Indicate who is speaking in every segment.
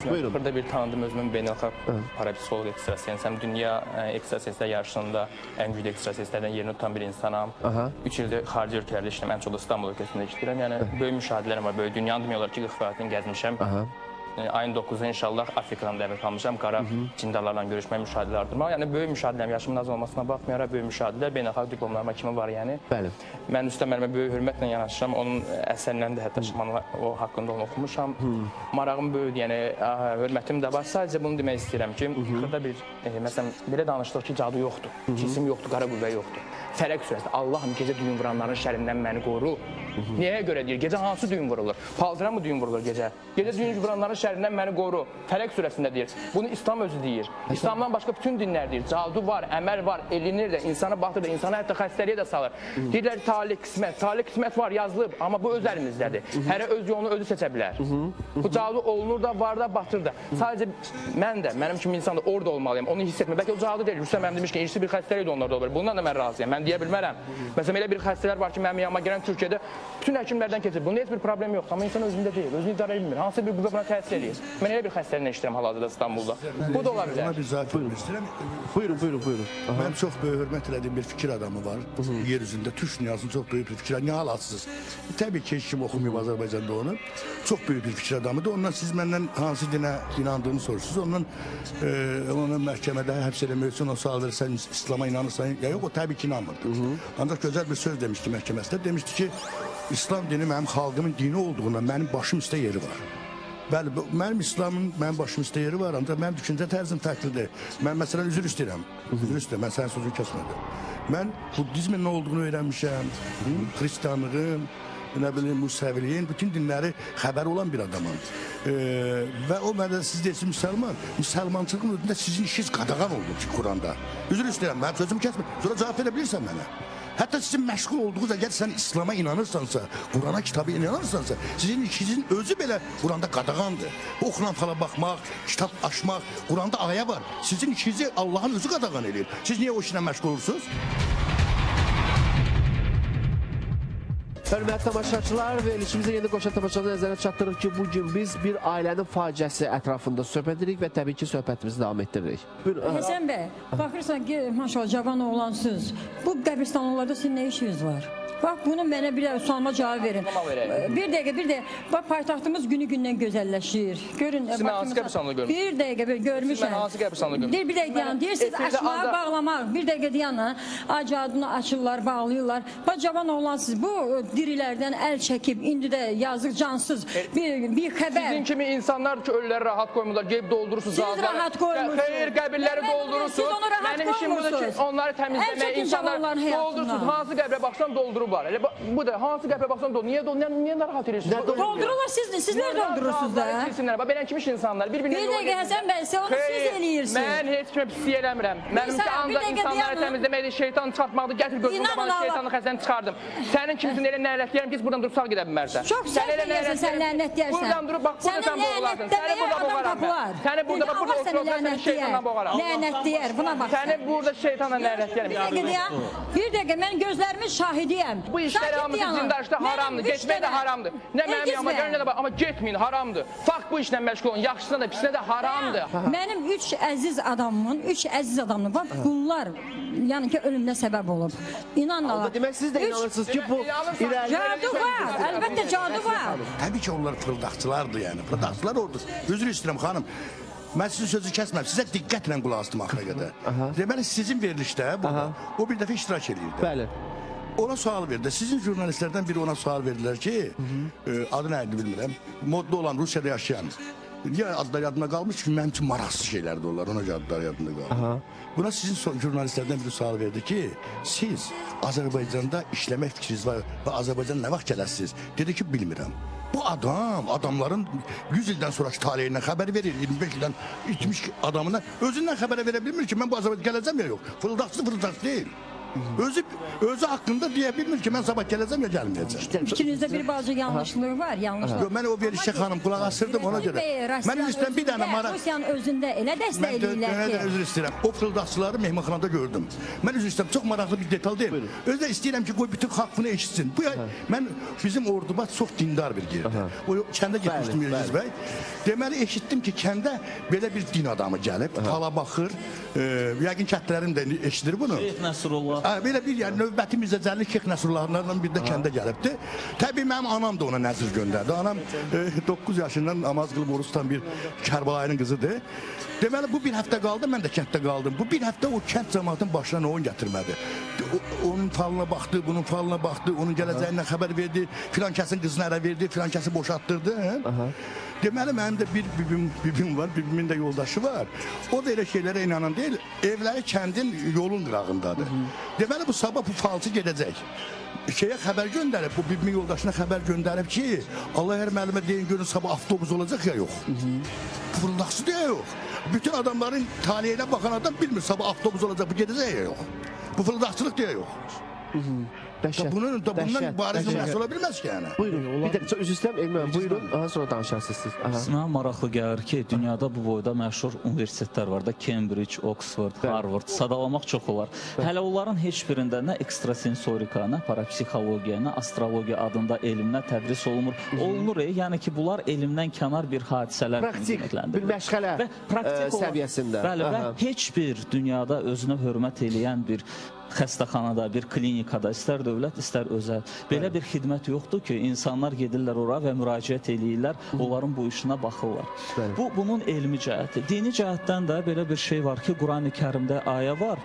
Speaker 1: Buyurun.
Speaker 2: Burada bir tanıdım özümün beynəlxalq parapsixoloq ekstrasensəm. Dünya ekstrasenslər yarışında ən güclü ekstrasenslərdən yerini tutan bir insanam. 3 ildir xarici ölkələrdə işləyirəm, ən çox da İstanbul ölkəsində işləyirəm. Yəni böyük müşahidələrim var, böyük dünyanı demək olar ki, 40 vilayətini gəzmişəm. Ayın 9-da inşallah Afrikadan dəvət almışam, qara cindarlarla görüşmək, müşahidələr artırmaq. Yəni böyük müşahidələrim, yaşımın az olmasına baxmayaraq böyük müşahidələr, beynəlxalq diplomlarıma kimi var yəni.
Speaker 1: Bəli.
Speaker 2: Mən Rüstəm müəllimə böyük hörmətlə yanaşıram. Onun əsərlərini də hətta Şamanova o haqqında onu oxumuşam. Marağım böyükdür, yəni hörmətim də var. Sadəcə bunu demək istəyirəm ki, xırda bir məsələn belə danışdıq ki, cadu yoxdur, cisim yoxdur, qara qüvvə yoxdur. Fələq surəsində Allahım gecə düyün vuranların şərindən məni qoru. Niyə görə deyir? Gecə hansı düyün vurulur? Paltıra mı düyün vurulur gecə? Gecə düyün vuranların şərindən məni qoru. Fələq surəsində deyir. Bunu İslam özü deyir. İslamdan başqa bütün dinlər deyir. Cadu var, əməl var, elinir də, insanı batır da, insanı hətta xəstəliyə də salır. Deyirlər talih qismət. Talih qismət var, yazılıb, amma bu öz əlimizdədir. Hərə öz yolunu özü seçə bilər. Bu cadu olunur da, var da, batır da. Sadəcə mən də, mənim kimi insan da orada olmalıyam. Onu hiss etmə. Bəlkə o cadu deyil. Rüstəm müəllim demiş ki, irsi bir xəstəlik də onlarda olur. Bundan da mən razıyam. Mən deyə bilmərəm. Məsələn, elə bir xəstələr var ki, mənim yanıma gələn Türkiyədə bütün həkimlərdən keçir. Bunda heç bir problem yoxdur, amma insan özündə deyil, özünü idarə etmir. Hansı bir qüvvə buna təsir eləyir? Mən elə bir xəstəliklə işləyirəm hal-hazırda İstanbulda. Bu da ola bilər.
Speaker 3: Buna bir izah etmək istəyirəm.
Speaker 1: Buyurun, buyurun, buyurun.
Speaker 3: Mən çox böyük hörmət elədiyim bir fikir adamı var. Yer üzündə Türk dünyasının çox böyük bir fikir adamı. Niyə halatsız? Təbii ki, heç kim oxumayıb Azərbaycanda onu. Çox böyük bir fikir adamıdır. Ondan siz məndən hansı dinə inandığını soruşursunuz. Ondan onu məhkəmədə həbs eləmək üçün o sual verir, sən İslama inanırsan. Ya yox, o təbii ki, inanmırdı. Ancaq gözəl bir söz demişdi məhkəməsində. Demişdi ki, İslam dini mənim xalqımın dini olduğundan mənim başım üstə yeri var. Bəli, mənim İslamın mənim başım üstə yeri var, ancaq mənim düşüncə tərzim fərqlidir. Mən məsələn üzr istəyirəm. Üzr istəyirəm, mən sənin sözünü kəsmədim. Mən buddizmin nə olduğunu öyrənmişəm, xristianlığın, nə bilim, Museviliyin, bütün dinləri xəbəri olan bir adamam. Və o mənə siz deyirsiniz müsəlman, müsəlmançılığın özündə sizin işiniz qadağan oldu ki, Quranda. Üzr istəyirəm, mənim sözümü kəsmə. Sonra cavab verə bilirsən mənə. Hətta sizin məşğul olduğunuz, əgər sən İslama inanırsansa, Qurana, kitabı inanırsansa, sizin işinizin özü belə Quranda qadağandır. Oxunan fala baxmaq, kitab açmaq, Quranda ayə var. Sizin işinizi Allahın özü qadağan eləyir. Siz niyə o işlə məşğul olursunuz?
Speaker 1: Hörmətli tamaşaçılar, verilişimizə yeni qoşan tamaşaçıları nəzərə çatdırır ki, bugün biz bir ailənin faciəsi ətrafında söhbət edirik və təbii ki, söhbətimizi davam etdiririk.
Speaker 4: Həsən bəy, baxırsan ki, maşallah, cavan oğlansınız. Bu qəbristanlıqlarda sizin nə işiniz var? Bax, bunu mənə bir sualıma cavab verin. Bir dəqiqə, bir dəqiqə. Bax, paytaxtımız günü-gündən gözəlləşir. Görün,
Speaker 2: siz mən hansı qəbristanlığı görmüşsünüz?
Speaker 4: Bir dəqiqə, görmüşəm.
Speaker 2: Siz mən hansı qəbristanlığı görmüşsünüz?
Speaker 4: Bir dəqiqə dayan. Deyirsiniz, açmağı bağlamaq. Bir dəqiqə dayanın. Acadını açırlar, bağlayırlar. Bax, cavan oğlansınız. Bu dirilərdən əl çəkib, indi də yazıq, cansız bir xəbər.
Speaker 2: Sizin kimi insanlar ki, ölüləri rahat qoymurlar, gəlib doldurursunuz.
Speaker 4: Siz rahat qoymursunuz.
Speaker 2: Xeyr, qəbirləri doldurursunuz. Mənim işim budur ki, onları təmizləmək, insanlar doldurursunuz. Hansı qəbrə baxsan doldurublar. Elə bu da hansı qəbrə baxsan doldurur. Niyə niyə narahat edirsiniz?
Speaker 4: Doldururlar, sizlər doldurursunuz da.
Speaker 2: Bax, belə kimmiş insanlar bir-birinə
Speaker 4: Bir dəqiqə Həsən bəy, sən onu siz eləyirsiniz.
Speaker 2: Mən heç kimə pislik eləmirəm. Mənim ki, ancaq insanları təmizləməkdir, şeytan çıxartmaqdır. Gətir gözümün qabağına şeytanı xəzəni çıxardım. Sənin kimisin elə nələtləyirəm ki, buradan durub sağ gedə bilmərsən.
Speaker 4: Çox səhv eləyirsən, sən lənətləyərsən.
Speaker 2: Buradan durub bax, burada sən boğularsan. Səni burada boğaram mən. Səni burada bax, burada oturub səni şeytanla boğaram.
Speaker 4: Lənətləyər, buna bax.
Speaker 2: Səni burada şeytanla lənətləyərəm.
Speaker 4: Bir dəqiqə, mən gözlərimin şahidiyəm.
Speaker 2: Bu işlər hamısı zindaşda haramdır, getmək də haramdır. Nə mənim yanıma gəlin, nə də bax, amma getməyin, haramdır. Fakt bu işlə məşğul olun, yaxşısına da, pisinə də haramdır.
Speaker 4: Mənim üç əziz adamımın, bax bunlar, yəni ki, ölümünə səbəb olub. İnanın Allah.
Speaker 1: Demək siz də inanırsınız ki, bu irəli...
Speaker 4: Cadu var, əlbəttə cadu var.
Speaker 3: Təbii ki, onlar fırıldaqçılardır yəni, fırıldaqçılar ordu. Üzr istəyirəm xanım. Mən sizin sözü kəsməm, sizə diqqətlə qulaq astım axıra qədər. Deməli, sizin verilişdə burada, o bir dəfə iştirak eləyirdi.
Speaker 1: Bəli.
Speaker 3: Ona sual verdi. Sizin jurnalistlərdən biri ona sual verdilər ki, adı nə idi bilmirəm, modda olan Rusiyada yaşayan. Niyə adlar yadına qalmış? Çünki mənim üçün maraqsız şeylərdir onlar, ona görə adlar yadında qalmış. Buna sizin jurnalistlərdən biri sual verdi ki, siz Azərbaycanda işləmək fikriniz var və Azərbaycana nə vaxt gələsiniz? Dedi ki, bilmirəm. Bu adam, adamların 100 ildən sonraki taleyindən xəbər verir, 25 ildən itmiş adamından özündən xəbərə verə bilmir ki, mən bu Azərbaycana gələcəm ya yox. Fırıldaqçı fırıldaqçı deyil. Özü haqqında deyə bilmir ki, mən sabah gələcəm ya gəlməyəcəm.
Speaker 4: Fikrinizdə bir balaca yanlışlığı var, yanlışlığı.
Speaker 3: Yox, mən o verilişə xanım qulaq asırdım ona görə. Mən istəyirəm bir dənə maraq.
Speaker 4: Rusiyanın özündə elə dəstək eləyirlər ki.
Speaker 3: Mən üzr istəyirəm. O fırıldaqçıları mehmanxanada gördüm. Mən üzr istəyirəm, çox maraqlı bir detal deyil. Özü də istəyirəm ki, qoy bütün xalq bunu eşitsin. Bu mən bizim Ordubad çox dindar bir yerdir. O kəndə getmişdim İlgiz bəy. Deməli eşitdim ki, kəndə belə bir din adamı gəlib, fala baxır. Yəqin kəndlərin də eşidir bunu.
Speaker 5: Şeyx Nəsrullah.
Speaker 3: Belə bir yəni növbəti Mirzə Cəlil Şeyx Nəsrullahlardan bir də kəndə gəlibdi. Təbii mənim anam da ona nəzir göndərdi. Anam 9 yaşından namaz qılıb oruç tutan bir Kərbəlayının qızıdır. Deməli bu bir həftə qaldı, mən də kənddə qaldım. Bu bir həftə o kənd cəmaatının başına nə oyun gətirmədi. Onun falına baxdı, bunun falına baxdı, onun gələcəyindən xəbər verdi, filan kəsin qızını ərə verdi, filan kəsi boşatdırdı. Deməli mənim də bir bibim var, bibimin də yoldaşı var. O da elə şeylərə inanan deyil, evləri kəndin yolun qırağındadır. Deməli bu sabah bu falçı gedəcək. Şeyə xəbər göndərib, bu bibimin yoldaşına xəbər göndərib ki, Allah hər müəllimə deyin görün sabah avtobus olacaq ya yox. Fırıldaqçı deyə yox. Bütün adamların taleyinə baxan adam bilmir sabah avtobus olacaq, bu gedəcək ya yox. Bu fırıldaqçılıq deyə yox. Bundan bariz nümunəsi ola bilməz ki, yəni.
Speaker 1: Buyurun, bir dəqiqə üzr istəyirəm, Elmən, buyurun, aha, sonra danışarsınız siz.
Speaker 5: Mənə maraqlı gəlir ki, dünyada bu boyda məşhur universitetlər var da, Cambridge, Oxford, Harvard, sadalamaq çox olar. Hələ onların heç birində nə ekstrasensorika, nə parapsixologiya, nə astrologiya adında elmlə tədris olunmur. Olunur, yəni ki, bunlar elmdən kənar bir hadisələr.
Speaker 1: Praktik, bir məşğələ səviyyəsində.
Speaker 5: Bəli, və heç bir dünyada özünə hörmət eləyən bir xəstəxanada, bir klinikada, istər dövlət, istər özəl. Belə bir xidmət yoxdur ki, insanlar gedirlər ora və müraciət eləyirlər, onların bu işinə baxırlar. Bu, bunun elmi cəhəti. Dini cəhətdən də belə bir şey var ki, Qurani Kərimdə ayə var.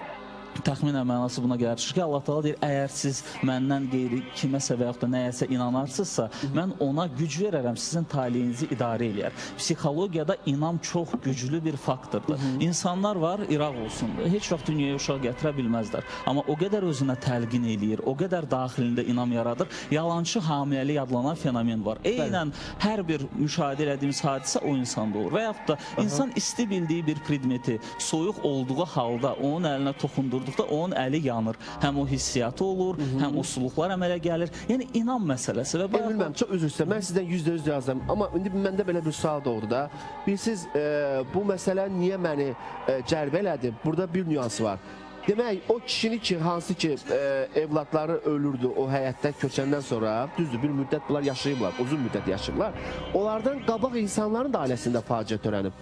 Speaker 5: Təxminən mənası buna gəlir ki, Allah Teala deyir, əgər siz məndən qeyri kiməsə və yaxud da nəyəsə inanarsınızsa, mən ona güc verərəm, sizin taleyinizi idarə eləyər. Psixologiyada inam çox güclü bir faktordur. İnsanlar var, İraq olsun, heç vaxt dünyaya uşaq gətirə bilməzlər. Amma o qədər özünə təlqin eləyir, o qədər daxilində inam yaradır, yalançı hamiləlik adlanan fenomen var. Eynən hər bir müşahidə elədiyimiz hadisə o insanda olur. Və yaxud da insan isti bildiyi bir predmeti soyuq olduğu halda onun əlinə toxundurduqda onun əli yanır. Həm o hissiyatı olur, həm o suluqlar əmələ gəlir. Yəni inam məsələsi və
Speaker 1: bayaq... Bilməm, çox üzr istəyirəm. Mən sizdən 100% razıyam. Amma indi məndə belə bir sual doğdu da. Bilirsiniz, bu məsələ niyə məni cəlb elədi? Burada bir nüans var. Demək, o kişini ki, hansı ki evladları ölürdü o həyətdə köçəndən sonra, düzdür, bir müddət bunlar yaşayıblar, uzun müddət yaşayıblar. Onlardan qabaq insanların da ailəsində faciə törənib.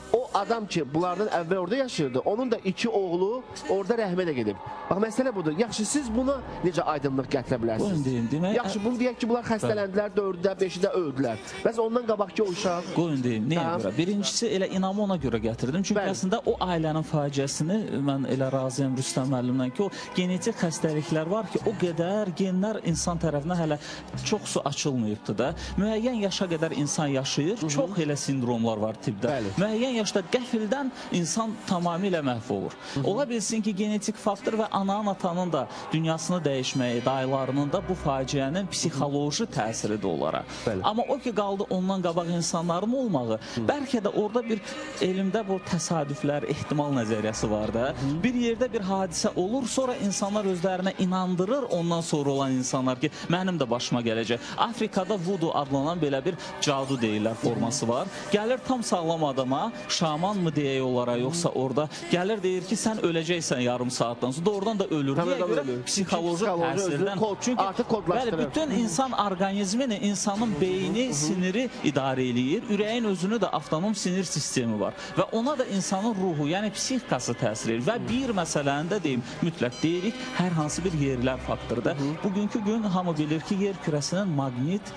Speaker 1: O adam ki, bunlardan əvvəl orada yaşayırdı, onun da iki oğlu orada rəhmətə gedib. Bax, məsələ budur. Yaxşı, siz buna necə aydınlıq gətirə bilərsiniz? Deyim, yaxşı, bunu deyək ki, bunlar xəstələndilər, 4-də, 5-də öldülər. Bəs ondan qabaqki o uşaq...
Speaker 5: Qoyun deyim, nəyə görə? Birincisi, elə inamı ona görə gətirdim. Çünki əslində o ailənin faciəsini, mən elə razıyam Rüstəm müəllimdən ki, o genetik xəstəliklər var ki, o qədər genlər insan tərəfindən hələ çoxsu açılmayıbdır da. Müəyyən yaşa qədər insan yaşayır, çox elə sindromlar var tibbdə. Müəyyən yaşda qəfildən insan tamamilə məhv olur. Ola bilsin ki, genetik faktor və ananın, atanın da dünyasını dəyişməyi, dayılarının da bu faciənin psixoloji təsiri də onlara. Amma o ki, qaldı ondan qabaq insanların olmağı, bəlkə də orada bir elmdə bu təsadüflər, ehtimal nəzəriyyəsi var da. Bir yerdə bir hadisə olur, sonra insanlar özlərinə inandırır ondan sonra olan insanlar ki, mənim də başıma gələcək. Afrikada voodoo adlanan belə bir cadu deyirlər forması var. Gəlir tam sağlam adama, şaman mı deyək onlara, yoxsa orada gəlir deyir ki, sən öləcəksən yarım saatdan sonra, doğrudan da ölür. Niyə görə? Psixoloji təsirdən. Çünki
Speaker 1: artıq kodlaşdırır.
Speaker 5: Bəli, bütün insan orqanizmini, insanın beyni, siniri idarə eləyir. Ürəyin özünü də avtonom sinir sistemi var. Və ona da insanın ruhu, yəni psixikası təsir edir. Və bir məsələni də deyim, mütləq deyirik, hər hansı bir yerlər faktorudur. Bugünkü gün hamı bilir ki, yer kürəsinin maqnit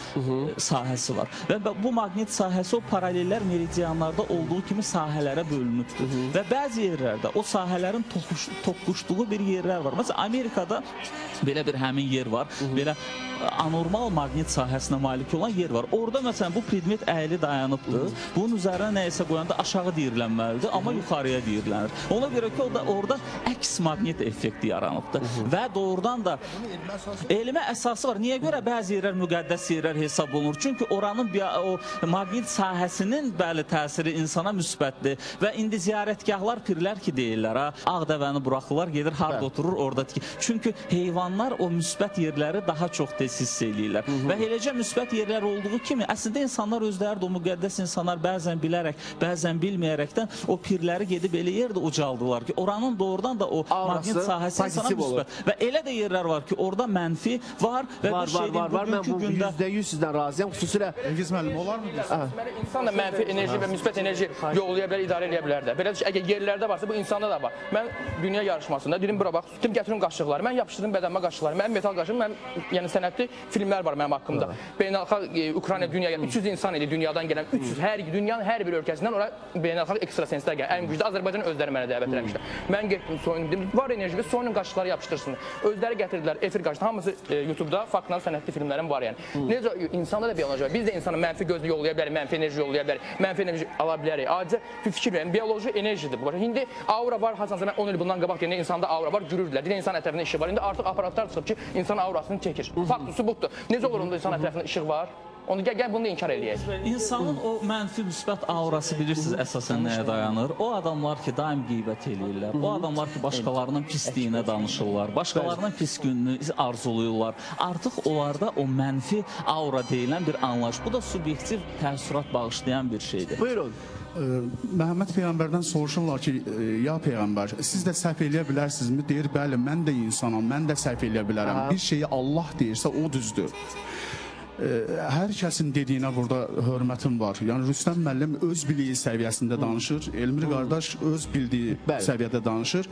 Speaker 5: sahəsi var. Və bu maqnit sahəsi o paralellər meridianlarda olduğu kimi sahələrə bölünübdür. Və bəzi yerlərdə o sahələrin toqquşduğu bir yerlər var. Məsələn, Amerikada belə bir həmin yer var. Belə anormal maqnit sahəsinə malik olan yer var. Orada məsələn bu predmet əyli dayanıbdır. Bunun üzərinə nəyisə qoyanda aşağı deyirlənməlidir, amma yuxarıya deyirlənir. Ona görə ki, orada əks maqnit effekti yaranıbdır. Və doğrudan da elmə əsası var. Niyə görə bəzi yerlər müqəddəs yerlər hesab olunur? Çünki oranın o maqnit sahəsinin bəli təsiri insana müsbətdir. müsbətdir. Və indi ziyarətgahlar pirlər ki deyirlər, ha, ağ dəvəni buraxırlar, gedir harda oturur, orada tikir. Çünki heyvanlar o müsbət yerləri daha çox tez hiss eləyirlər. Və eləcə müsbət yerlər olduğu kimi, əslində insanlar özləri də o müqəddəs insanlar bəzən bilərək, bəzən bilməyərəkdən o pirləri gedib elə yerdə ucaldılar ki, oranın doğrudan da o maqnit sahəsi insana müsbət. Və elə də yerlər var ki, orada mənfi var və
Speaker 1: var,
Speaker 5: bir şey deyim,
Speaker 1: var. Mən bu
Speaker 5: gündə
Speaker 1: %100 sizdən razıyam. Xüsusilə
Speaker 6: Engiz müəllim, olar mı?
Speaker 2: Deməli, insan da mənfi enerji və müsbət enerji yollaya bilər, idarə eləyə bilər də. Belə əgər yerlərdə varsa, bu insanda da var. Mən dünya yarışmasında dedim, bura bax, dedim, gətirin qaşıqları. Mən yapışdırdım bədənimə qaşıqları. Mənim metal qaşığım, mənim, yəni sənətli filmlər var mənim haqqımda. Beynəlxalq Ukrayna dünyaya 300 insan idi dünyadan gələn 300 hər dünyanın hər bir ölkəsindən ora beynəlxalq ekstrasenslər gələn. Ən güclü Azərbaycan özləri mənə dəvət eləmişlər. Mən getdim soyundum, dedim, var enerji, soyunun qaşıqları yapışdırsın. Özləri gətirdilər efir qaşığı. Hamısı YouTube-da faktla sənətli filmlərim var yəni. Necə insanda da bioloji var. Biz də insana mənfi gözlü yollaya bilərik, mənfi enerji yollaya bilərik, mənfi enerji ala bilərik. Adicə fikir verin, bioloji enerjidir bu. İndi aura var, hasansa mən 10 il bundan qabaq deyəndə insanda aura var, görürdülər. Deyən insan ətrafında işıq var. İndi artıq aparatlar çıxıb ki, insan aurasını çəkir. Fakt, sübutdur. Necə olur onda insan ətrafında işıq var? Onu gəl bunu da inkar eləyək.
Speaker 5: İnsanın o mənfi müsbət aurası bilirsiniz əsasən nəyə dayanır? O adamlar ki, daim qeybət eləyirlər, o adamlar ki, başqalarının pisliyinə danışırlar, başqalarının pis gününü arzuluyurlar. Artıq onlarda o mənfi aura deyilən bir anlayış. Bu da subyektiv təəssürat bağışlayan bir şeydir.
Speaker 1: Buyurun.
Speaker 6: Məhəmməd Peyğəmbərdən soruşurlar ki, ya Peyğəmbər, siz də səhv eləyə bilərsinizmi? Deyir, bəli, mən də insanam, mən də səhv eləyə bilərəm. Bir şeyi Allah deyirsə, o düzdür. Hər kəsin dediyinə burada hörmətim var. Yəni Rüstəm müəllim öz biliyi səviyyəsində danışır, Elmir qardaş öz bildiyi səviyyədə danışır.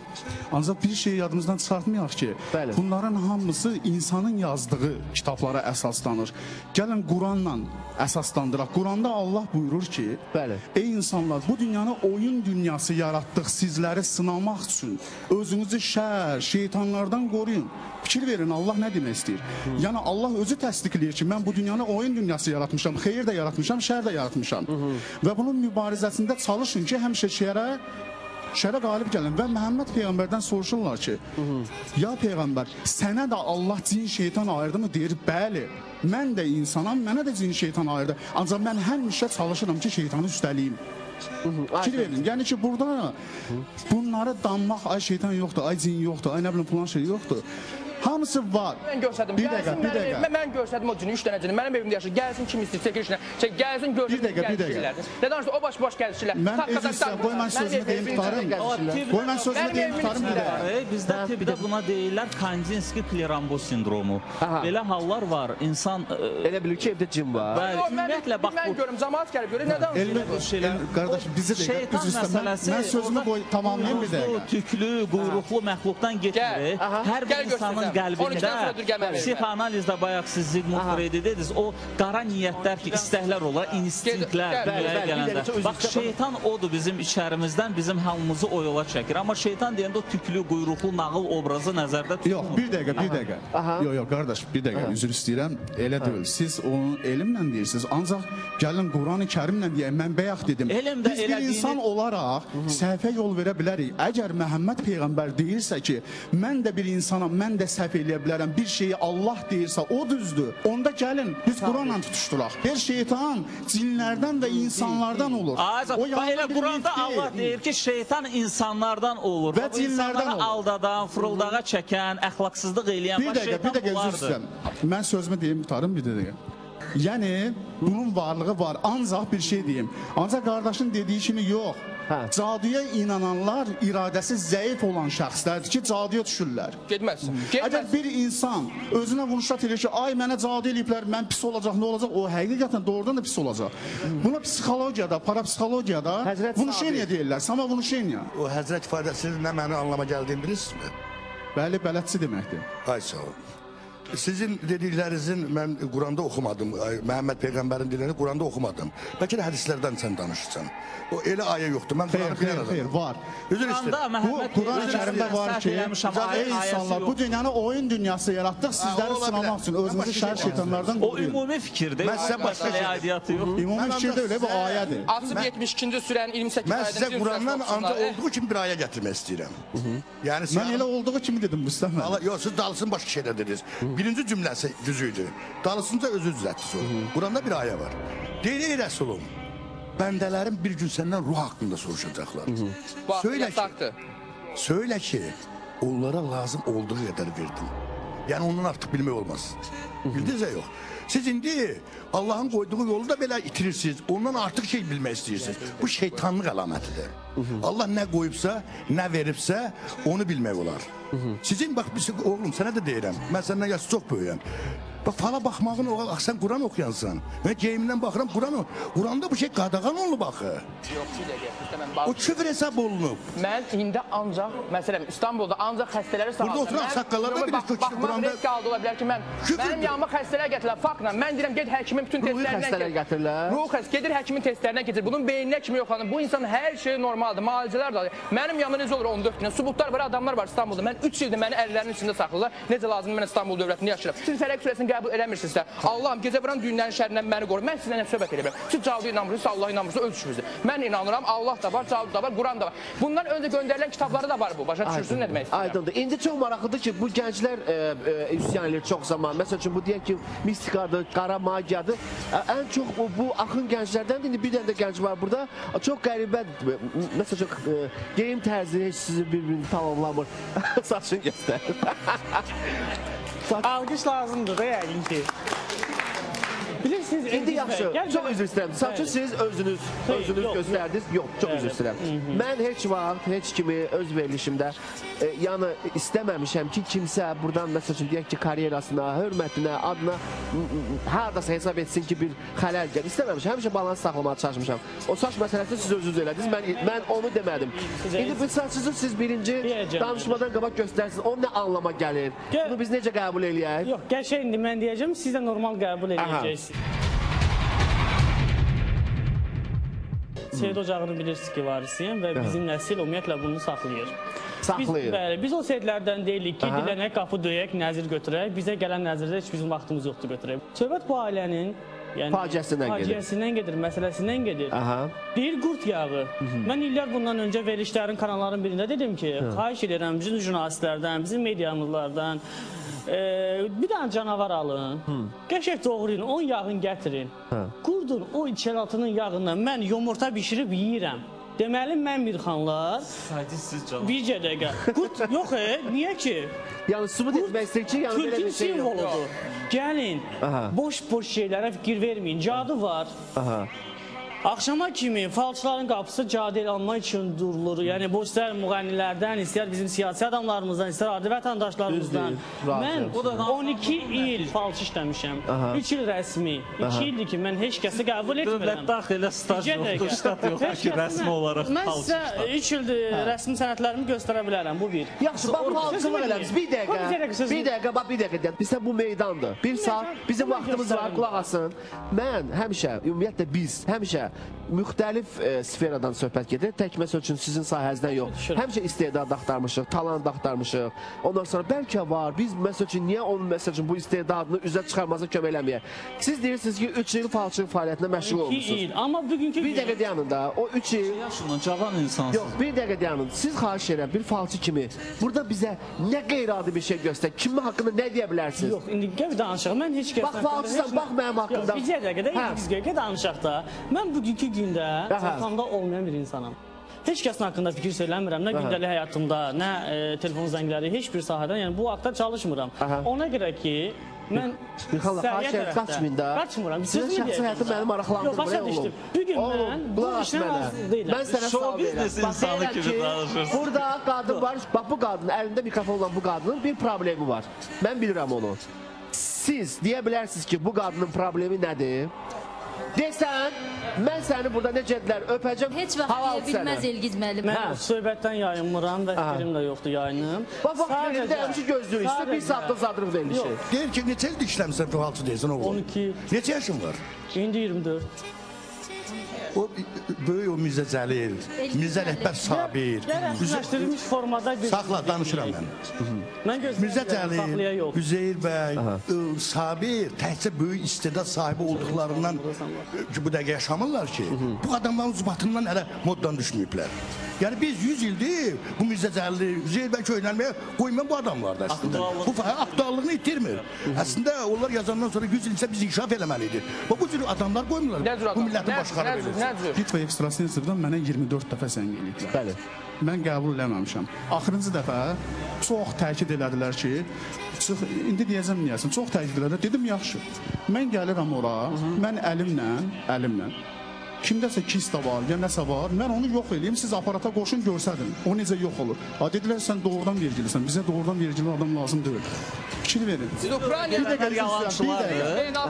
Speaker 6: Ancaq bir şeyi yadımızdan çıxartmayaq ki, bunların hamısı insanın yazdığı kitablara əsaslanır. Gəlin Quranla əsaslandıraq. Quranda Allah buyurur ki, ey insanlar, bu dünyanı oyun dünyası yaratdıq sizləri sınamaq üçün. Özünüzü şər, şeytanlardan qoruyun. Fikir verin, Allah nə demək istəyir? Yəni Allah özü təsdiqləyir ki, mən bu dünyanı oyun dünyası yaratmışam, xeyir də yaratmışam, şər də yaratmışam. Və bunun mübarizəsində çalışın ki, həmişə şərə qalib gəlin. Və Məhəmməd Peyğəmbərdən soruşurlar ki, ya Peyğəmbər, sənə də Allah cin şeytan ayırdı mı? Deyir, bəli, mən də insanam, mənə də cin şeytan ayırdı. Ancaq mən həmişə çalışıram ki, şeytanı üstəliyim. Fikir verin, yəni ki, burada bunları danmaq, ay şeytan yoxdur, ay cin yoxdur, ay nə bilim filan şey yoxdur. Hamısı var.
Speaker 2: Mən görsədim.
Speaker 6: Bir dəqiqə, bir dəqiqə.
Speaker 2: Mən görsədim o cini, 3 dənə cini. Mənim evimdə yaşayır. Gəlsin kim istəyir, çəkir işinə. Gəlsin görsün.
Speaker 6: Bir dəqiqə, bir dəqiqə.
Speaker 2: Nə danışdı? O baş-baş gəlişirlər.
Speaker 6: Mən üzr istəyirəm, qoy mən sözümü deyim qurtarım. Qoy mən sözümü deyim qurtarım bir dəqiqə.
Speaker 5: Bizdə tibbdə buna deyirlər Kandinsky-Klerambo sindromu. Belə hallar var. İnsan
Speaker 1: elə bilir ki, evdə cin var.
Speaker 5: Bəli, ümumiyyətlə bax bu.
Speaker 2: Mən görüm, cəmaət gəlib görür, nə danışır?
Speaker 6: Qardaş, bizi də üzr istəyirəm. Mən sözümü qoy tamamlayım bir dəqiqə.
Speaker 5: Tüklü, quyruqlu məxluqdan getmir. Hər bir insanın qəlbində psixoanalizdə bayaq siz Zigmund Freydi dediniz, o qara niyyətlər ki, istəklər olar, instinktlər dünyaya gələndə. Bax, şeytan odur bizim içərimizdən, bizim hamımızı o yola çəkir. Amma şeytan deyəndə o tüklü, quyruqlu, nağıl obrazı nəzərdə tutulmur.
Speaker 6: Yox, bir dəqiqə, bir dəqiqə. Yox, yox, qardaş, bir dəqiqə, üzr istəyirəm, elə deyil. Siz onu elmlə deyirsiniz, ancaq gəlin Quran-ı Kərimlə deyək, mən bayaq dedim. Biz bir insan olaraq səhvə yol verə bilərik. Əgər Məhəmməd Peyğəmbər deyirsə ki, mən də bir insanam, mən də səhv eləyə bilərəm, bir şeyi Allah deyirsə, o düzdür. Onda gəlin, biz Quranla tutuşduraq. Her şeytan cinlərdən və insanlardan olur.
Speaker 5: O elə Quranda Allah deyir ki, şeytan insanlardan olur.
Speaker 6: Və cinlərdən olur.
Speaker 5: Aldadan, fırıldağa çəkən, əxlaqsızlıq eləyən
Speaker 6: Bir dəqiqə, bir dəqiqə, üzr istəyirəm. Mən sözümü deyim, qurtarım bir dəqiqə. Yəni, bunun varlığı var. Ancaq bir şey deyim. Ancaq qardaşın dediyi kimi yox. Caduya inananlar iradəsi zəif olan şəxslərdir ki, caduya düşürlər.
Speaker 2: Getməz.
Speaker 6: Əgər bir insan özünə vuruşat edir ki, ay mənə cadu eləyiblər, mən pis olacaq, nə olacaq? O həqiqətən doğrudan da pis olacaq. Buna psixologiyada, parapsixologiyada vunuşeniya deyirlər, sama vunuşeniya.
Speaker 3: O həzrət ifadəsinin nə mənə anlama gəldiyini bilirsinizmi?
Speaker 6: Bəli, bələdçi deməkdir.
Speaker 3: Ay sağ olun. Sizin dediklərinizin mən Quranda oxumadım. Məhəmməd Peyğəmbərin dediklərini Quranda oxumadım. Bəlkə də hədislərdən sən danışırsan. O elə ayə yoxdur. Mən Quranı bilən adamım.
Speaker 6: Xeyr, var.
Speaker 3: Üzr istəyirəm.
Speaker 6: Bu Quran-ı Kərimdə var ki, ey insanlar, bu dünyanı oyun dünyası yaratdıq, sizləri sınamaq üçün özünüzü şər şeytanlardan qoruyun.
Speaker 5: O ümumi fikirdir.
Speaker 3: Mən sizə başqa
Speaker 5: şey aidiyyatı yox.
Speaker 6: Ümumi fikir deyil, bu ayədir.
Speaker 2: Açıb 72-ci surənin 28
Speaker 3: Mən sizə Qurandan ancaq olduğu kimi bir ayə gətirmək istəyirəm.
Speaker 6: Mən elə olduğu kimi dedim, Rüstəm müəllim.
Speaker 3: Yox, siz dalısını başqa şeylər dediniz. Birinci cümləsi düz idi. Dalısınca özü düzəltdi sonra. Quranda bir ayə var. Deyir, ey Rəsulum, Bəndələrin bir gün səndən ruh haqqında soruşacaqlar. Söylə ki, onlara lazım olduğu qədər verdim. Yəni ondan artıq bilmək olmaz. Bildinizə yox. Siz indi Allahın qoyduğu yolu da belə itirirsiniz. Ondan artıq şey bilmək istəyirsiniz. Bu şeytanlıq əlamətidir. Allah nə qoyubsa, nə veribsə onu bilmək olar. Sizin bax, oğlum sənə də deyirəm. Mən səndən yaşı çox böyüyəm. Bax, fala baxmağın, sən Quran oxuyansan. Mən geyimdən baxıram, Quran. Quranda bu şey qadağan olunub axı.
Speaker 2: Yox, bir dəqiqə.
Speaker 3: O küfr hesab olunub.
Speaker 2: Mən indi ancaq, məsələn, İstanbulda ancaq xəstələri sağaldım.
Speaker 3: Burada oturan ağsaqqallar da bilir ki, Quranda...
Speaker 2: Baxmaq risk aldı ola bilər ki, mənim yanıma xəstələr gətirirlər, faktla. Mən deyirəm, get həkimin bütün testlərindən...
Speaker 1: Ruhi xəstələr gətirirlər.
Speaker 2: Ruhi xəstələr, gedir həkimin testlərindən keçir. Bunun beyninə kimi yoxlanır. Bu insan hər şey normaldır, müalicələr də alır. Mənim yanımda necə olur 14 günə? Sübutlar var, adamlar var İstanbulda. Mən 3 ildir məni əllərinin içində saxlayırlar. Necə lazımdır, mən İstanbul dövlətində yaşayıram. Siz Fələq surəsini qəbul eləmirsinizsə, Allahım gecə vuran düyünlərin şərrindən məni qoru. Mən sizlə nə söhbət edə bilərəm? Siz caduya inanmırsınız, siz Allaha inanmırsınız, öz işinizdir. Mən inanıram, Allah da var, cadu da var, Quran da var. Bundan öncə göndərilən kitabları da var bu. Başa düşürsünüz nə demək istəyirəm?
Speaker 1: Aydındır. İndi çox maraqlıdır ki, bu gənclər üsyan edir çox zaman. Məsəl üçün bu deyək ki, mistikadır, qara magiyadır. Ən çox bu axın gənclərdəndir. İndi bir dənə də gənc var burada. Çox qəribədir. Məsəl üçün geyim tərzi heç sizi bir-birini tamamlamır. Saçını göstərir.
Speaker 7: Alqış lazımdır da yəqin ki. Bilirsiniz,
Speaker 1: İndi yaxşı, çox üzr istəyirəm. Saçı siz özünüz göstərdiniz. Yox, çox üzr istəyirəm. Mən heç vaxt, heç kimi öz verilişimdə, yəni istəməmişəm ki, kimsə buradan, məsəl üçün, deyək ki, karyerasına, hörmətinə, adına haradasa hesab etsin ki, bir xələl gəlir. İstəməmişəm, həmişə balans saxlamağa çalışmışam. O saç məsələsini siz özünüz elədiniz, mən onu demədim. İndi bu saçınızı siz birinci danışmadan qabaq göstərsiniz, o nə anlama gəlir? Bunu biz necə qəbul eləyək?
Speaker 7: Yox, qəşəng indi mən deyəcəm, siz də normal qəbul eləyəcəksiniz. Seyid ocağını bilirsiniz ki, varisiyəm və bizim nəsil ümumiyyətlə bunu saxlayır.
Speaker 1: Saxlayır.
Speaker 7: Bəli, biz o seyidlərdən deyilik ki, dilənək, qapı döyək, nəzir götürək. Bizə gələn nəzirdə heç bizim vaxtımız yoxdur götürək. Söhbət bu ailənin faciəsindən gedir, məsələsindən gedir. Deyir qurd yağı. Mən illər bundan öncə verilişlərin, kanalların birində dedim ki, xahiş edirəm bizim jurnalistlərdən, bizim mediamızlardan, bir dənə canavar alın, qəşəng doğrayın, onun yağını gətirin. Qurdun o içəlatının yağından mən yumurta bişirib yeyirəm. Deməli, mən Mirxanlar, bircə dəqiqə, qurd yox, niyə ki?
Speaker 1: Yəni, sübut etmək istəyir ki, yəni belə bir şey yoxdur.
Speaker 7: Türkün simvoludur. Gəlin, boş-boş şeylərə fikir verməyin, cadu var. Axşama kimi falçıların qapısı cadu el almaq üçün durulur. Yəni, bu istər müğənnilərdən, istər bizim siyasi adamlarımızdan, istər adi vətəndaşlarımızdan. Mən 12 il falçı işləmişəm, 3 il rəsmi, 2 ildir ki, mən heç kəsi qəbul etmirəm.
Speaker 5: Dövlət daxil elə staj yoxdur, ştat yoxdur ki, rəsmi olaraq
Speaker 7: mən
Speaker 5: falçı
Speaker 7: sizə
Speaker 5: işləmişəm.
Speaker 7: 3 ildir rəsmi sənədlərimi göstərə bilərəm, bu bir.
Speaker 1: Yaxşı, bax, falçılıq eləmişsiniz. Bir dəqiqə, bir dəqiqə, bax, bir dəqiqə. Bizə bu meydandır. Bir saat, bizim vaxtımız var, qulaq asın. Mən həmişə, ümumiyyətlə biz həmişə müxtəlif sferadan söhbət gedir. Tək məsəl üçün sizin sahənizdən yox. Həmişə istedad axtarmışıq, talant axtarmışıq. Ondan sonra bəlkə var, biz məsəl üçün niyə onun məsəl üçün bu istedadını üzə çıxarmasına kömək eləməyək? Siz deyirsiniz ki, 3 il falçılıq fəaliyyətinə məşğul olmuşsunuz.
Speaker 7: 2 il, amma bugünkü
Speaker 1: bir dəqiqə dayanın da, o 3 il...
Speaker 5: Yaşından cavan insansınız.
Speaker 1: Yox, bir dəqiqə dayanın. Siz xahiş edirəm, bir falçı kimi burada bizə nə qeyri-adi bir şey göstər, kimin haqqında nə deyə bilərsiniz?
Speaker 7: Yox, indi gəl danışaq. Mən heç kəs...
Speaker 1: Bax, falçısan, bax mənim haqqımda.
Speaker 7: Yox, bir dəqiqə də, biz gəl danışaq da. Mən bugünkü gündə ortamda olmayan bir insanam. Heç kəsin haqqında fikir söyləmirəm, nə gündəlik həyatımda, nə telefon zəngləri, heç bir sahədən, yəni bu haqda çalışmıram. Ona görə ki, mən səhiyyə tərəfdə qaçmıram.
Speaker 1: Sizin şəxsi həyatı məni maraqlandırmır.
Speaker 7: Yox, başa düşdüm. Bugün mən bu işlə razı deyiləm.
Speaker 1: Mən sənə sual verirəm. Bax, deyirəm ki, burada qadın var, bax bu qadının, əlində mikrofon olan bu qadının bir problemi var. Mən bilirəm onu. Siz deyə bilərsiniz ki, bu qadının problemi nədir? Desən, mən səni burada necə dedilər, öpəcəm,
Speaker 8: Heç vaxt deyə bilməz Elgiz müəllim.
Speaker 7: Mən söhbətdən yayınmıram və fikrim də yoxdur yayınım.
Speaker 1: Bax, vaxt verildi, həmişə gözləyirik. İşte bir saatda zadırıq verilişi.
Speaker 3: Deyir ki, neçə ildir işləmişsən, falçı deyirsən oğlum?
Speaker 7: 12.
Speaker 3: Neçə yaşın var?
Speaker 7: İndi 24.
Speaker 3: O böyük o Mirzə Cəlil, Mirzə Rəhbər Sabir.
Speaker 7: Rəsmiləşdirilmiş formada bir...
Speaker 3: Saxla, danışıram mən.
Speaker 7: Mən
Speaker 3: Mirzə
Speaker 7: gözləyirəm, saxlaya
Speaker 3: Cəlil,
Speaker 7: yox.
Speaker 3: Üzeyir bəy, Sabir təkcə böyük istedad sahibi olduqlarından ki, bu dəqiqə yaşamırlar ki, bu adamların zubatından hələ moddan düşməyiblər. Yəni biz 100 ildir bu Mirzə Cəlili, Üzeyir bəy köynəlməyə qoymayan bu adamlardır əslində. Bu aktuallığını itirmir. Əslində onlar yazandan sonra 100 il isə biz inkişaf eləməliydik. Və bu cür adamlar qoymurlar. Bu millətin başqarı verilsin.
Speaker 6: Bitva ekstrasensivdən mənə 24 dəfə zəng eləyiblər.
Speaker 1: Bəli.
Speaker 6: Mən qəbul eləməmişəm. Axırıncı dəfə çox təkid elədilər ki, çıx, indi deyəcəm niyəsin, çox təkid elədilər. Dedim, yaxşı, mən gəlirəm ora, mən əlimlə, kimdəsə kista var, ya nəsə var, mən onu yox eləyim, siz aparata qoşun, görsədin, o necə yox olur. Dedilər, sən doğrudan vergilisən, bizə doğrudan vergili adam lazım deyil. Fikir verin.
Speaker 2: Siz Ukraynada
Speaker 5: yalançılardır.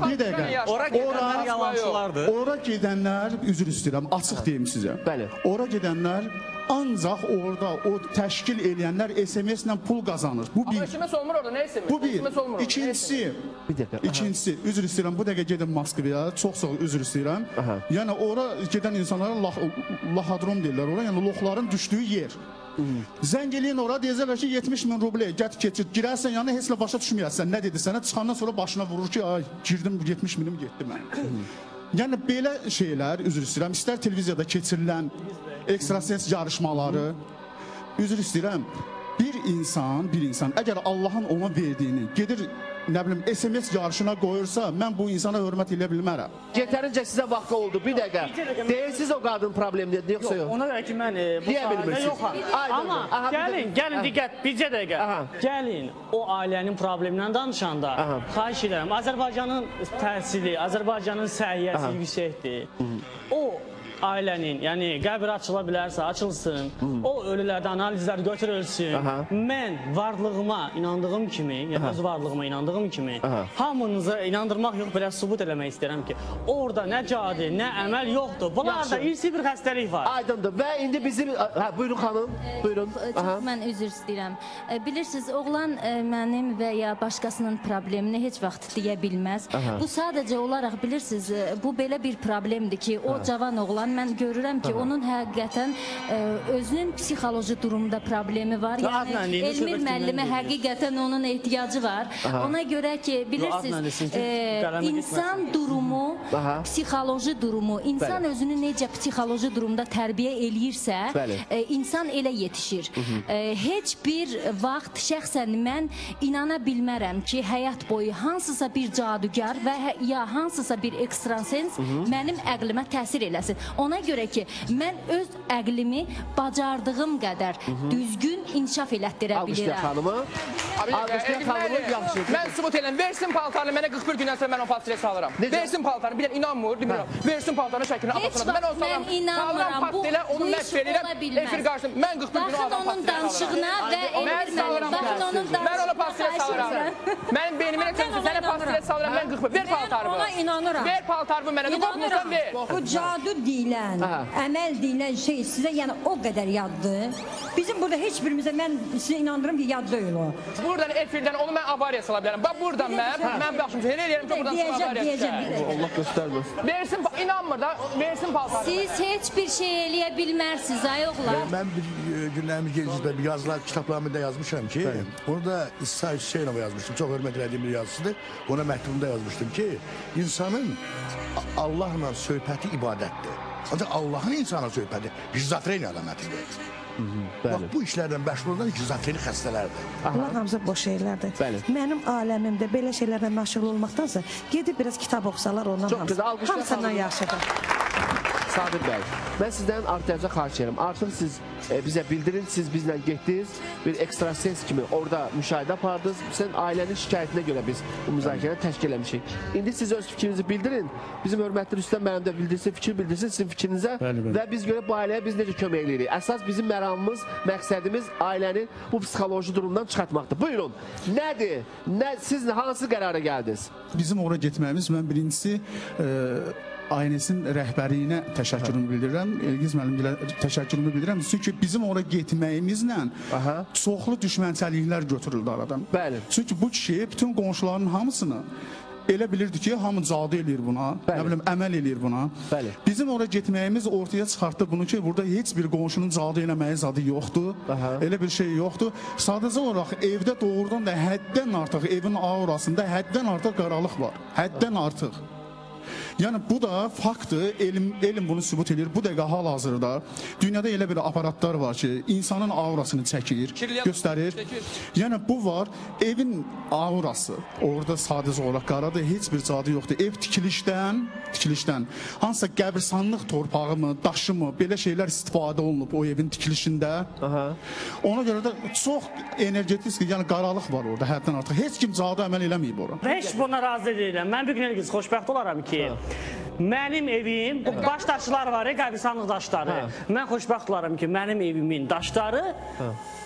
Speaker 6: Bir dəqiqə.
Speaker 5: Ora gedənlər yalançılardır.
Speaker 6: Ora gedənlər, üzr istəyirəm, açıq deyim sizə.
Speaker 1: Bəli.
Speaker 6: Ora gedənlər ancaq orada o təşkil eləyənlər SMS-lə pul qazanır. Bu bir.
Speaker 2: Amma SMS olmur orada, nə SMS?
Speaker 6: Bu bir. İkincisi, üzr istəyirəm, bu dəqiqə gedin Moskvaya, çox-çox üzr istəyirəm. Yəni ora gedən insanlara lahadrom deyirlər ora, yəni loxların düşdüyü yer. Zəng eləyin ora, deyəcəklər ki, 70 min ruble, get keçir, girərsən yəni heç nə başa düşməyəsən, nə dedi sənə, çıxandan sonra başına vurur ki, ay, girdim, 70 minim getdi mənim. Yəni belə şeylər, üzr istəyirəm, istər televiziyada keçirilən ekstrasens yarışmaları, üzr istəyirəm, bir insan, əgər Allahın ona verdiyini gedir, nə bilim, SMS yarışına qoyursa, mən bu insana hörmət eləyə bilmərəm.
Speaker 1: Yetərincə sizə vaxtı oldu, bir dəqiqə. Deyirsiniz o qadın problemdir, yoxsa yox?
Speaker 7: Ona görə ki, mən bu sahədə yoxam. Amma gəlin, gəlin, diqqət, bircə dəqiqə. Gəlin, o ailənin problemindən danışanda, xahiş edirəm, Azərbaycanın təhsili, Azərbaycanın səhiyyəsi yüksəkdir. O ailənin, yəni qəbir açıla bilərsə açılsın, o ölülərdə analizlər götürülsün. Mən varlığıma inandığım kimi, yəni öz varlığıma inandığım kimi, hamınıza inandırmaq yox, belə sübut eləmək istəyirəm ki, orada nə cadi, nə əməl yoxdur. Bunlarda irsi bir xəstəlik var.
Speaker 1: Aydındır. Və indi bizim... Buyurun xanım, buyurun.
Speaker 8: Çox mən üzr istəyirəm. Bilirsiniz, oğlan mənim və ya başqasının problemini heç vaxt deyə bilməz. Bu sadəcə olaraq, bilirsiniz, bu belə bir problemdir ki, o cavan oğlan, mən görürəm ki, onun həqiqətən özünün psixoloji durumda problemi var. Yəni, Elmir müəllimə həqiqətən onun ehtiyacı var. Ona görə ki, bilirsiniz, insan durumu, psixoloji durumu, insan özünü necə psixoloji durumda tərbiyə eləyirsə, insan elə yetişir. Heç bir vaxt şəxsən mən inana bilmərəm ki, həyat boyu hansısa bir cadugar və ya hansısa bir ekstrasens mənim əqlimə təsir eləsin. Ona görə ki, mən öz əqlimi bacardığım qədər düzgün inkişaf elətdirə bilirəm.
Speaker 1: Alqışlayaq xanımı. Alqışlayaq xanımı, yaxşı.
Speaker 2: Mən sübut eləm, versin paltarını, mənə 41 gündən sonra mən o pastirə salıram. Versin paltarını, bilən inanmır, demirəm. Versin paltarını şəklini,
Speaker 8: Heç vaxt mən inanmıram, bu iş ola bilməz.
Speaker 2: Efir qarşısında, mən 41 günü
Speaker 8: Baxın onun danışığına və Elmir müəllim, baxın onun
Speaker 2: danışığına. Mən ona pastirə salıram. Mənim beyniminə çəmsin, sənə pastirə salıram, mən 41. Ver paltarımı.
Speaker 4: Mən ona inanıram.
Speaker 2: Ver paltarımı mənə, qorxmursan ver.
Speaker 4: Bu cadu deyilən, əməl deyilən şey sizə yəni o qədər yaddır. Bizim burada heç birimizə, mən sizə inandırım ki, yad deyil o.
Speaker 2: Buradan efirdən onu mən avariya sala bilərəm. Bax buradan mən baxışım, elə eləyərəm ki, buradan sonra avariya düşər.
Speaker 1: Allah göstərməsin.
Speaker 2: Versin, inanmır da, versin paltarını.
Speaker 8: Siz heç bir şey eləyə bilmərsiniz, ay oğlan.
Speaker 3: Mən bir günlərimiz gecikdə bir yazılar, kitablarımı da yazmışam ki, onu da İsa Hüseynova yazmışdım. Çox hörmət elədiyim bir yazısıdır. Ona məktubumda yazmışdım ki, insanın Allahla söhbəti ibadətdir. Ancaq Allahın insana söhbəti şizofreniya əlamətidir. Bax, bu işlərdən məşğul olan şizofreni xəstələrdir.
Speaker 9: Bunlar hamısı boş şeylərdir. Mənim aləmimdə belə şeylərlə məşğul olmaqdansa, gedib biraz kitab oxusalar ondan hamısından yaxşıdır.
Speaker 1: Sabir bəy, mən sizdən artırca xahiş edirəm. Artıq siz bizə bildirin, siz bizlə getdiniz, bir ekstrasens kimi orada müşahidə apardınız. Sən ailənin şikayətinə görə biz bu müzakirəni təşkil eləmişik. İndi siz öz fikrinizi bildirin, bizim hörmətli Rüstəm müəllim də bildirsin, fikir bildirsin sizin fikrinizə və biz görə bu ailəyə biz necə kömək eləyirik. Əsas bizim məramımız, məqsədimiz ailəni bu psixoloji durumdan çıxartmaqdır. Buyurun, nədir? Siz hansı qərara gəldiniz?
Speaker 6: Bizim ora getməyimiz, mən birincisi ANS-in rəhbərliyinə təşəkkürümü bildirirəm, Elgiz müəllimə təşəkkürümü bildirirəm. Çünki bizim ora getməyimizlə çoxlu düşmənçəliklər götürüldü aradan.
Speaker 1: Bəli.
Speaker 6: Çünki bu kişi bütün qonşuların hamısını elə bilirdi ki, hamı cadu eləyir buna, nə bilim, əməl eləyir buna.
Speaker 1: Bəli.
Speaker 6: Bizim ora getməyimiz ortaya çıxartdı bunu ki, burada heç bir qonşunun cadu eləməyi zadı yoxdur, elə bir şey yoxdur. Sadəcə olaraq evdə doğrudan da həddən artıq, evin aurasında həddən artıq qaralıq var, həddən artıq. Yəni bu da faktdır, elm bunu sübut edir. Bu dəqiqə hal-hazırda dünyada elə bir aparatlar var ki, insanın aurasını çəkir, göstərir. Yəni bu var, evin aurası orada sadəcə olaraq qaradır, heç bir cadı yoxdur. Ev tikilişdən hansısa qəbirstanlıq torpağı mı, daşı mı, belə şeylər istifadə olunub o evin tikilişində. Ona görə də çox energetik, yəni qaralıq var orada həddən artıq. Heç kim cadu əməl eləməyib ora.
Speaker 7: Heç buna razı deyiləm. Mən bir gün Elgiz xoşbəxt olaram ki, mənim evim, bu baş daşlar var, qəbirstanlıq daşları. Mən xoşbəxt olaram ki, mənim evimin daşları,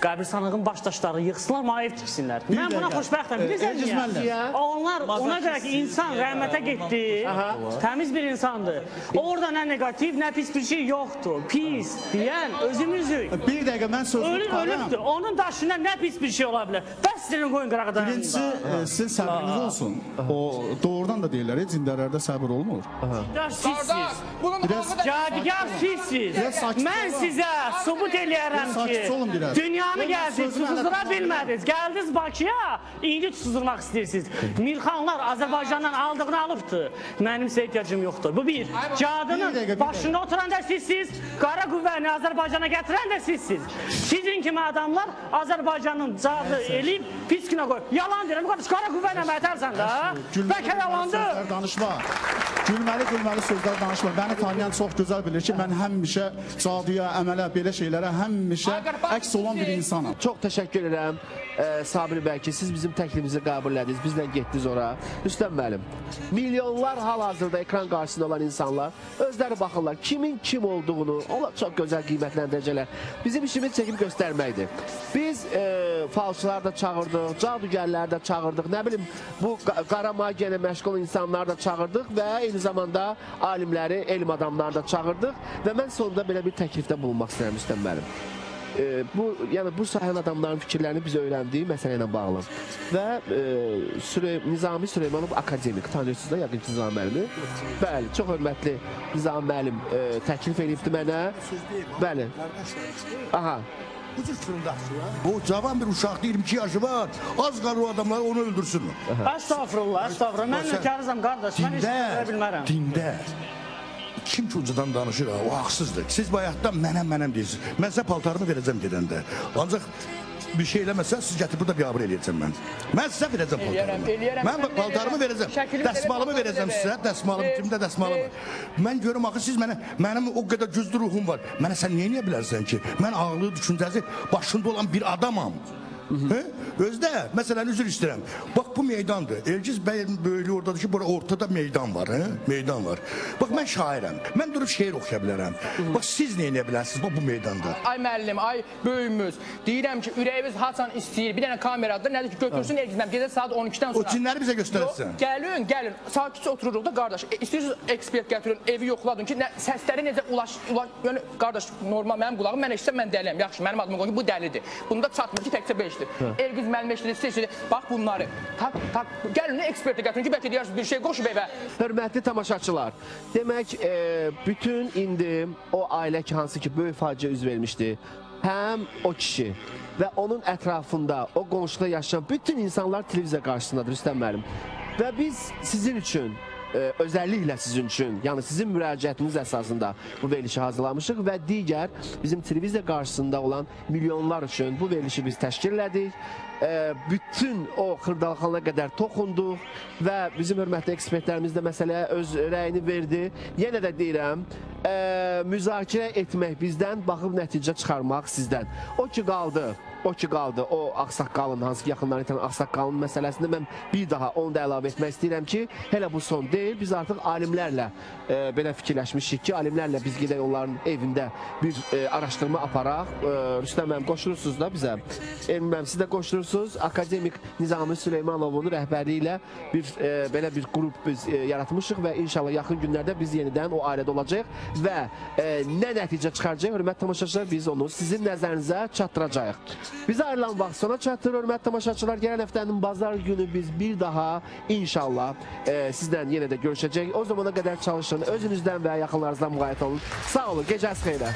Speaker 7: qəbirstanlığın baş daşları yıxsınlar, mənə ev tiksinlər. Mən buna xoşbəxtəm. Bilirsən niyə? Onlar ona görə ki, insan rəhmətə getdi, təmiz bir insandır. Orada nə neqativ, nə pis bir şey yoxdur. Pis deyən özümüzük.
Speaker 6: Bir dəqiqə mən sözünü tutarım.
Speaker 7: Ölübdür. Onun daşından nə pis bir şey ola bilər? Bəs sizin qoyun qırağa dayanın.
Speaker 6: Birincisi, sizin səbriniz olsun. O doğrudan da deyirlər, cindərlərdə səbir olmur.
Speaker 7: Sizsiz. Cadigar sizsiz. Mən sizə sübut eləyərəm ki, dünyanı gəldiniz, suzdura bilmədiniz. Gəldiniz Bakıya, indi suzdurmaq istəyirsiniz. Mirxanlar Azərbaycandan aldığını alıbdır. Mənim sizə ehtiyacım yoxdur. Bu bir. Cadının başında oturan da sizsiz, qara qüvvəni Azərbaycana gətirən də sizsiz. Sizin kimi adamlar Azərbaycanın cadı eləyib pis günə qoyub. Yalan deyirəm, qardaş, qara qüvvə ilə mətərsən də. Bəlkə yalandır.
Speaker 6: Danışma. Gülməli sözlər danışma. Məni tanıyan çox gözəl bilir ki, mən həmişə caduya, əmələ, belə şeylərə həmişə əks olan bir insanam.
Speaker 1: Çox təşəkkür edirəm Sabir bəy ki, siz bizim təklifimizi qəbul elədiniz, bizlə getdiniz ora. Rüstəm müəllim, milyonlar hal-hazırda ekran qarşısında olan insanlar özləri baxırlar kimin kim olduğunu, onlar çox gözəl qiymətləndirəcəklər. Bizim işimiz çəkib göstərməkdir. Biz falçılar da çağırdıq, cadugərlər də çağırdıq, nə bilim bu qara magiya ilə məşğul insanlar da çağırdıq və eyni zamanda alimləri, elm adamları da çağırdıq və mən sonunda belə bir təklifdə bulunmaq istəyirəm Rüstəm müəllim. Bu, yəni bu sahənin adamların fikirlərini biz öyrəndik məsələ ilə bağlı. Və Nizami Süleymanov akademik, tanıyırsınız da yəqin ki Nizami müəllimi. Bəli, çox hörmətli Nizami müəllim təklif eləyibdi mənə. Bəli. Aha.
Speaker 3: Bu cür fırıldaqçılar. Bu cavan bir uşaqdır, 22 yaşı var. Az qalır o adamlar onu öldürsün.
Speaker 7: Əstağfurullah, əstağfurullah. Mən nökərizəm qardaş, mən heç nə bilmərəm.
Speaker 3: Dində. Kim ki ucadan danışır, o haqsızdır. Siz bayaqdan mənəm deyirsiniz. Mən sizə paltarımı verəcəm gedəndə. Ancaq bir şey eləməsə, siz gətirib burada biabır eləyəcəm mən. Mən sizə verəcəm paltarımı. Mən paltarımı verəcəm. Dəsmalımı verəcəm sizə. Dəsmalımı, kimdə dəsmalımı. Mən görüm axı siz mənə, mənim o qədər güclü ruhum var. Mənə sən niyə eləyə bilərsən ki? Mən ağlı, düşüncəsi başında olan bir adamam. Özdə, məsələn, üzr istəyirəm. Bax, bu meydandır. Elgiz bəyin böyüklüyü oradadır ki, bura ortada meydan var. Meydan var. Bax, mən şairəm. Mən durub şeir oxuya bilərəm. Bax, siz nə eləyə bilərsiniz bu meydanda?
Speaker 2: Ay müəllim, ay böyüyümüz. Deyirəm ki, ürəyimiz haçan istəyir. Bir dənə kameradır. Nədir ki, götürsün Elgiz müəllim. Gecə saat 12-dən sonra.
Speaker 3: O cinləri bizə göstərəcəksən.
Speaker 2: Gəlin, gəlin. Sakitcə otururuq da, qardaş. İstəyirsiniz, ekspert gətirin, evi yoxladın ki, səsləri necə ulaş... Yəni, qardaş, normal mənim qulağım, mən eşitsəm, mən dəliyəm. Yaxşı, mənim adımı qoyun ki, bu dəlidir. Bunda çatmır ki, təkcə 5-dir. Elgiz müəllim eşidir, siz eşidir. Bax bunları. Tak, tak. Gəlin, ekspertə gətirin ki, bəlkə deyərsiniz bir şey qoşub evə.
Speaker 1: Hörmətli tamaşaçılar, demək, bütün indi o ailə ki, hansı ki, böyük faciə üz vermişdi, həm o kişi və onun ətrafında, o qonşuda yaşayan bütün insanlar televiziya qarşısındadır, Rüstəm müəllim. Və biz sizin üçün, özəlliklə sizin üçün, yəni sizin müraciətiniz əsasında bu verilişi hazırlamışıq və digər bizim televiziya qarşısında olan milyonlar üçün bu verilişi biz təşkil elədik. Bütün o xırdalxana qədər toxunduq və bizim hörmətli ekspertlərimiz də məsələyə öz rəyini verdi. Yenə də deyirəm, müzakirə etmək bizdən, baxıb nəticə çıxarmaq sizdən. O ki qaldı, o ağsaqqalın, hansı ki yaxınlarını itirən ağsaqqalın məsələsində mən bir daha onu da əlavə etmək istəyirəm ki, hələ bu son deyil. Biz artıq alimlərlə belə fikirləşmişik ki, alimlərlə biz gedək onların evində bir araşdırma aparaq. Rüstəm müəllim, qoşulursunuz da bizə. Elmi müəllim, siz də qoşulursunuz. Akademik Nizami Süleymanovun rəhbərliyi ilə bir belə bir qrup biz yaratmışıq və inşallah yaxın günlərdə biz yenidən o ailədə olacağıq və nə nəticə çıxaracaq, hörmətli tamaşaçılar, biz onu sizin nəzərinizə çatdıracağıq. Bizə ayrılan vaxt sona çatdır, hörmətli tamaşaçılar. Gələn həftənin bazar günü biz bir daha inşallah sizlə yenə də görüşəcəyik. O zamana qədər çalışın, özünüzdən və yaxınlarınızdan müğayət olun. Sağ olun, gecəniz xeyrə.